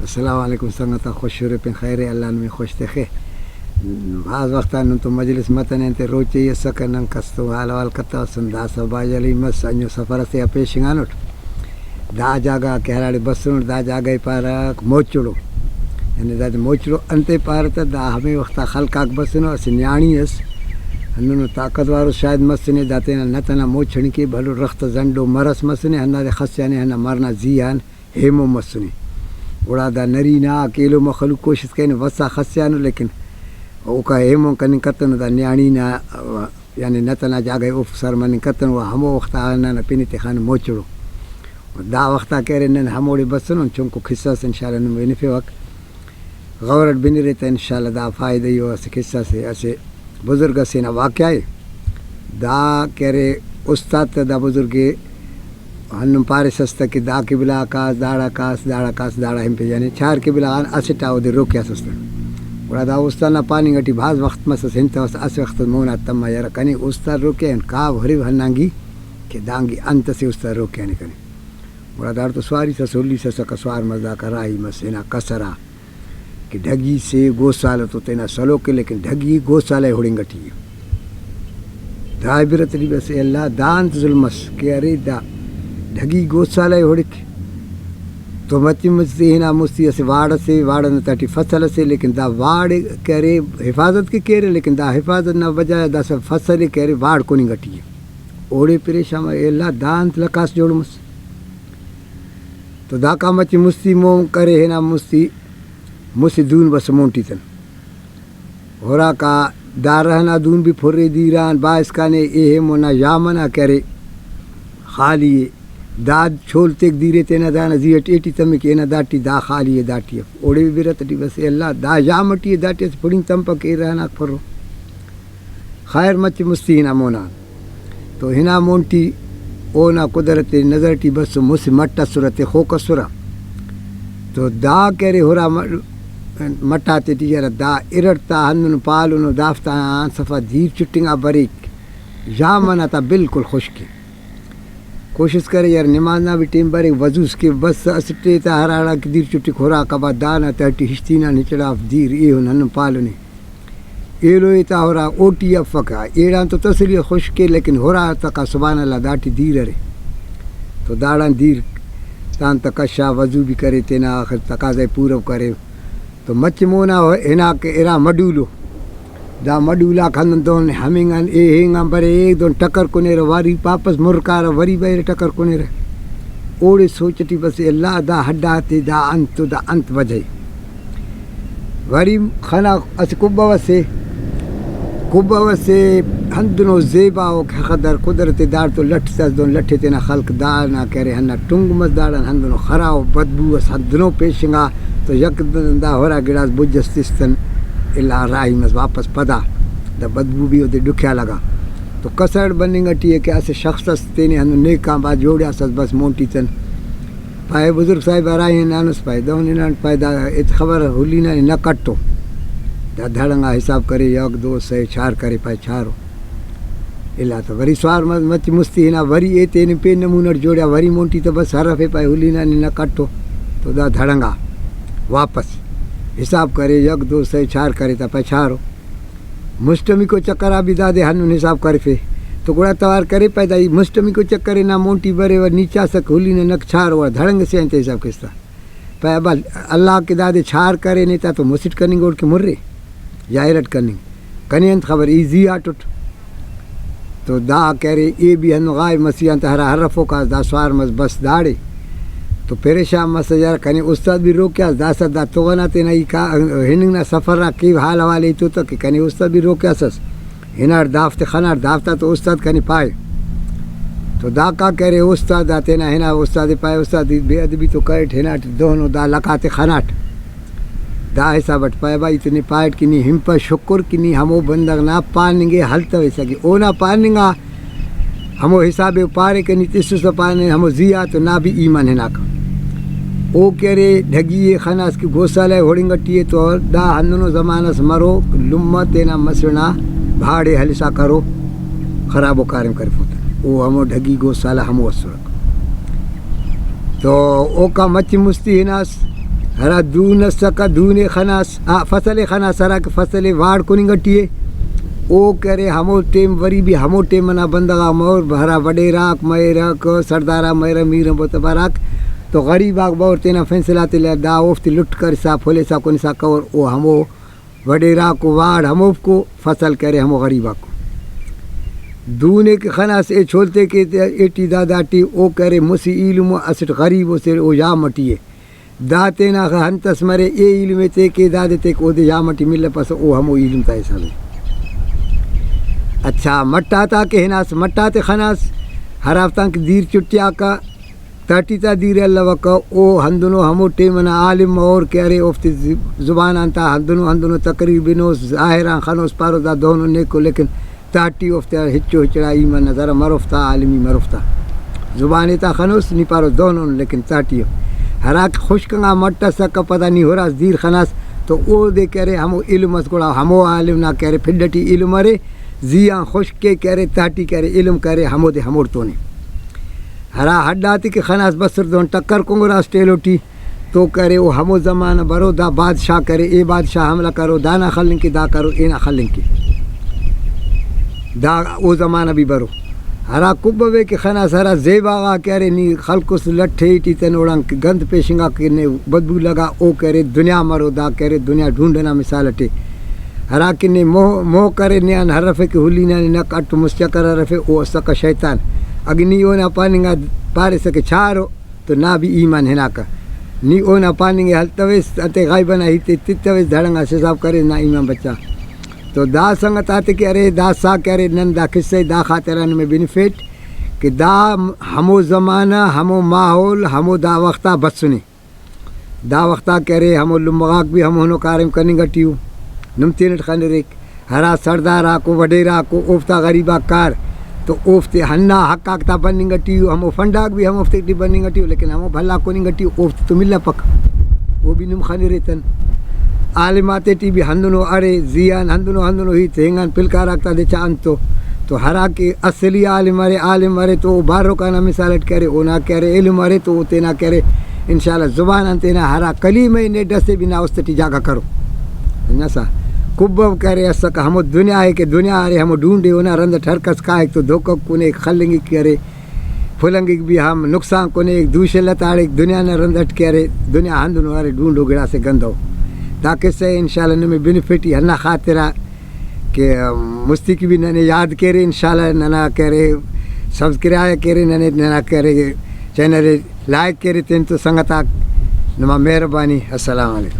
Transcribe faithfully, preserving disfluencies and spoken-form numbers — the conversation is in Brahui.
السلام علیکم سنگتاں، خوش ارے پین خیر ءِ، اللہ نمے خوش تخے۔ بھاز وخت آن نن تو مجلس متنے انتے، روچے ای اسکہ نن کس تو حال احوال کتوسن، داسہ باجلی مس، انجو سفر اسے آ پیشنگانٹ۔ دا جاگہ کہ ہراڑے بسنٹ، دا جاگہ ءِ پارہ موچڑو۔ یعنی دادے موچڑو انتے پارہ تہ، دا ہمے وختا خلق آک بسنو، اسہ نیاڑی ئس ہندنو طاقتوارو شاید مسنے، دا تینا نت ئنا موچڑی کہ بھلو رخت زنڈو مرس مسنے، ہندادے خسیانے ہندا مرنا زی آن۔ ایمون مسنے۔ گڑا دا نرینہ آک ایلو مخلوق کوشست کرینے وسا خسیانو، لیکن اوکا ایمون کننگ کتنو، دا نیاڑی نا، یعنی نت ئنا جاگہ ءِ اوفک سر مننگ کتنو، و ہمو وخت آ ہندانا پن ءِ تخانو موچڑو۔ دا وخت آ کہ ارے نن ہموڑے بسنن، چنکو قصہ اس انشاءاللہ نم بنفیوک۔ غور اٹ بنرے تہ انشاءاللہ دا فائدہ ای ءُ۔ اسہ قصہ سے، اسہ بزرگ اسے نا واقعہ ءِ۔ دا کہ ارے استاد تہ دا بزرگ ءِ ہندن پاریسس تہ کہ دا قبلہ آ کاس، داڑا کاس، داڑا کاس، داڑا ہنپے، یعنی چار قبلہ غان اسٹ آ اودے روکیاسس تہ۔ گڑا دا استاد نا پاننگ ٹی بھاز وخت مسس، ہنتوس، اسہ وخت مون آ تما یرہ کنے استاد روکیا ہن کاو ہریو ہنانگی کہ دانگی انت اسے استاد روکیانے کنے۔ گڑا داڑتو سواری سس، ہلیس اسکہ، سوار مس داکا راہی مس ہنا کسر آ۔ کہ ڈھگی سے گوسالہ تو تینا سلوک ءِ، لیکن ڈھگی گوسالہ ءِ ہڑنگ ٹی ءِ۔ دا عبرت ٹی بس اے اللہ، دا انت ظلم اس کہ ارے دا ڈھگی گوسالہ ءِ ہڑک تو مچہ مستی ہنا مستی اسہ واڑ اسے، واڑ نا تہٹی فصل اسے، لیکن دا واڑ کہ ارے حفاظت کہ کیرہ، لیکن دا حفاظت نا بجائے داسہ فصل ءِ کہ ارے واڑ کننگ ٹی ءِ۔ اوڑے پریشان مریک، اے اللہ دا انت لکاس جوڑ مس۔ تو داکا مچہ مستی مون کرے ہنا مستی مسہ دون بس مون ٹی تن۔ ہراکا دا رہ نا دون بھی پھرے دیر آن با اسکانے، اے ہم اونا یام ئنا کہ ارے خالی ءِ۔ دا چھول تیک دیر ءِ تینا دانا زی اٹ ایٹی تمک، اینا داٹی دا خالی ءِ داٹی اف۔ اوڑے بھی برت ٹی بس اے اللہ دا یام ٹی ءِ، داٹی اسہ پڑینگ تمپک، اے رہ ناک پھرو۔ خیر مچہ مستی ہنا مون آن۔ تو ہنا مون ٹی اونا قدرت نظر ٹی بسو، مسہ مٹ اسرہ، تخوک اسرہ۔ تو دا کہ ارے ہرا م-، مٹ آتے ٹی یرہ دا ارٹ تا ہندن پالنو، دافتان صفا دیر چٹنگا بریک، یام ئنا تا بالکل خشک ءِ۔ کوشست کرے یار نماز نا بھی ٹائم بریک، وضوس کے بس اسٹ ءِ تا ہراڑا کہ دیر چٹک ہراکا بعد دانا تہٹی ہشتینان ہچڑاف دیر ایہن ہندن پالنے۔ ایلو ءِ تا ہرا اوٹی افک، ایڑان تو تسلی خشک ءِ، لیکن ہرا تکا سبحان اللہ داٹی دیر ارے۔ تو داڑان دیر تان تہ کشا، وضو بھی کرے، تینا آخر تقاضا ءِ پورو کرے۔ تو مچہ مونا ہناکہ ارا مڈولو۔ دا مڈولاک ہندن دہن ہمنگ آن، اے ہنگ آن برے، اے دہن ٹکر کنیرہ، وری واپس مر کارہ، وری بریرہ ٹکر کنیرہ۔ اوڑے سوچ ٹی بس، اے اللہ، دا ہڈ آتے دا انت و دا انت وجہ ءِ؟ وری خنا اسہ کبو اسے، کبو اسے ہندنو زیبا ءُ کہ خضر قدرت ءِ داڑتو لٹ سے اس دہن لٹ ءِ تینا خلق دانا کہ ارے ہندا ٹنگ مس داڑان ہندنو خرا ءُ بدبو اس ہندنو پیشنگا۔ تو یکدم دا ہرا گڑاس بج اس تس تن الا راہی مس واپس پدا دا بدبو بھی اودے ڈکھیا لگا۔ تو کسر بننگ ٹی ءِ کہ اسہ شخص اس تینے ہندن نیکان با جوڑیاسس بس مون ٹی تن۔ پائے بزرگ صاحب ہرا ہنانس پائے دہن ہنان پائے دا ایت خبر ہلی نا نہ کٹو۔ دا دھڑنگا حساب کرے یک دو سئے چار کرے پائے چارو۔ الا تہ وری سوار مس-، مچ مستی ہنا وری ایتے نی پین نمونہ اٹ جوڑیا وری مون ٹی تہ بس ہرفے پائے ہلی نا نی نہ کٹو۔ تو دا دھڑنگا واپس حساب کرے یک دو سئے چار کرے تا پائے چارو۔ مسٹمیکو چکر آ بھی دادے ہندن حساب کرفے۔ تو گڑا توار کرے پائے دا ای مسٹمیکو چکر نا مون ٹی برے و نی چاسک ہلی نا نک چارو و دھڑنگ سے انت حساب کستا۔ پائے ابا اللہ کہ دادے چار کرینے تا تو مسٹ کننگ اوڑکہ مرے یا ارٹ کننگ۔ کنے انت خبر ای زی آٹٹ۔ تو دا کرے ای بھی ہندن غائب مسیح آن تہ ہرا ہرفوکاس دا سوار مس بس داڑے۔ تو پریشان مس یار کنے استاد بھی روکیاس داسہ دا تغنا تینا ای کا ہننگ نا سفر آ کیو حال حوال ایتو تہ کہ کنے استاد بھی روکیاسس۔ ہناٹ دافتے خناٹ دافتا تو استاد کنے پائے۔ تو داکا کرے استاد دا تینا ہنا استاد پائے استاد بے ادبی تو کریٹ ہناٹ دہنو دا لکاتے خناٹ۔ دا حساب اٹ پائے بھائی تو نی پائٹ کہ نی ہنپہ شکر کہ نی ہمو بندغ نا پاننگ ءِ ہلتویسہ کہ اونا پاننگ آ ہمو حساب ءِ پارے کہ نی تسسہ پانے ہمو زی آ تو نا بھی ایمان ہناکہ۔ او کہ ارے ڈھگی ءِ خناس کہ گوسالہ ءِ ہڑنگ ٹی ءِ تو دا ہندنو زمانہ اس مرو لمہ تینا مسڑ نا بھاڑے ہلسا کرو خرابو کاریم کرفو تہ۔ او ہمو ڈھگی گوسالہ ہمو اسرہ۔ تو اوکا مچہ مستی ہناس، ہرا دون اسکہ، دون ءِ خناس، آ، فصل ءِ خناس، ہرا کہ فصل ءِ واڑ کننگ ٹی ءِ، او کہ ارے ہمو ٹائم وری بھی ہمو ٹائم انا بندغ آک مور، ہرا وڈیرہ آک مریرہ، سڑدار آک مریرہ، میر معتبر آک تو غریب آک بور تینا فیصلہ تے دا اوفتے لٹ کرسا، پھلسا، کنسا کور، او ہمو وڈیرہ آکو واڑ ہموفکو، فصل کہ ارے ہمو غریب آکو۔ دون ءِ کہ خناس، اے چھولتے کہ ایٹی دا داٹی، او کہ ارے مسہ ایلم اسٹ غریب اسے، او یام ٹی ءِ۔ دا تینا خہ-، انت اس مرے، اے ایلم ءِ تے کہ دادے تے کہ اودے یام ٹی ملپسہ، او ہمو ایلم تا حساب ءِ۔ اچھا، مٹ آتا کہ ہناس، مٹ آتے خناس، ہرافتان کہ دیر چٹیاکہ، تہٹی تا دیر الوکہ، او ہندنو ہمو ٹائم انا عالم مور کہ ارے، اوفتے ز-، زبان آن تا ہندنو ہندنو تقریر بنوس، ظاہر آن خنوس، پاروس دا دہنو نیکو، لیکن تہٹی اوفتے ہچو ہچڑا ایمن نظر مروفتا، عالمی مروفتا۔ زبان ءِ تا خنوس، نی پاروس دہنو، لیکن تہٹی اف۔ ہراکہ خشک انگا مٹ اسکہ، پدا نی ہراس دیر خناس، تو اودے کہ ارے ہمو علم اس، گڑا ہمو عالم نا کہ ارے پھڈ ٹی علم ارے، زی آن خشک ءِ کہ ارے، تہٹی کہ ارے، علم کہ ارے، ہمودے ہموڑتون ءِ۔ ہرا ہڈ آتے کہ خناس بسر دہن ٹکر کنگراس ٹیلو ٹی، تو کہ ارے او ہمو زمانہ برو، دا بادشاہ کہ ارے، اے بادشاہ حملہ کرو، دانا خلنگ کے، دا کرو، اینا خلنگ کے۔ دا او زمانہ بھی برو۔ ہرا کبو ءِ کہ خناس، ہرا زیبا غا کہ ارے، نی خلکس لٹھے ٹی تینوڑان کہ گند پیشنگا کہ نے بدبو لگا، او کہ ارے دنیا مرو، دا کہ ارے دنیا ڈھونڈ ئنا مثال اٹے۔ ہرا کہ نے موہ، موہ کرے، نے آن ہرفے کہ ہلی نا نے نک اٹ مس چکر ہرفے، او اسکہ شیطان۔ اگہ نی اونا پاننگا پاریسہ کہ چارو، تو نا بھی ایمان ہناکہ۔ نی اونا پاننگ ءِ ہلتویس، انتئے غائب ئنا ہیت ءِ تتویس، دڑنگاس حساب کریس، نا ایمان بچا۔ تو دا سنگت آتے کہ ارے، دا سا کہ ارے، نن دا قصہ ءِ دا خاطران نمے بنفیٹ کہ دا ہمو زمانہ، ہمو ماحول، ہمو دا وخت آ بسنے۔ دا وخت آ کہ ارے، ہمو لمہ غاک بھی ہمونو کاریم کننگ ٹی ءُ، نم تینٹ خنریک۔ ہرا سڑدار آکو، وڈیرہ آکو، اوفتا غریب آک کار، تو اوفتے ہندا حق آک تا بننگ ٹی ءُ، ہمو فنڈ آک بھی ہموفتے ٹی بننگ ٹی ءُ، لیکن ہمو بھلا کننگ ٹی ءُ، اوفتے تو ملپک، او بھی نم خنریتن۔ عالم آتے ٹی بھی ہندنو ارے، زیان ہندنو، ہندنو ہیت ہنگان پلکار آک تا دے چا انتو۔ تو ہرا کہ اصلی عالم ارے، عالم ارے تو او باروک آنا مثال اٹ کہ ارے، اونا کہ ارے علم ارے تو او تینا کہ ارے، انشاءاللہ زبان آن تینا ہرا کلمہ ءِ نے ڈسے بھی نا است ٹی جاگہ کرو۔ سمجھاسا؟ کبو کہ ارے اسکہ ہمو دنیا ءِ کہ دنیا ارے ہمو ڈونڈے، اونا رند اٹ ہر کس کاہک تو دھوکہ کنیک، خلنگک کہ ارے، پھلنگک بھی ہم نقصان کنیک، دوشہ لتاڑیک، دنیا نا رند اٹ کہ ارے، دنیا ہندنو ارے، ڈونڈو گڑاسے گندو۔ دا قصہ ءِ انشاءاللہ نمے بنفیٹ ای، ہندا خاطرہ کہ مستی کہ بھی ننے یاد کیرے، انشاءاللہ ننا کہ ارے سبسکرائب کیرے، ننے ننا کہ ارے چینل ءِ لائک کیرے تین تو سنگت آک۔ نما مہربانی، السلام علیکم۔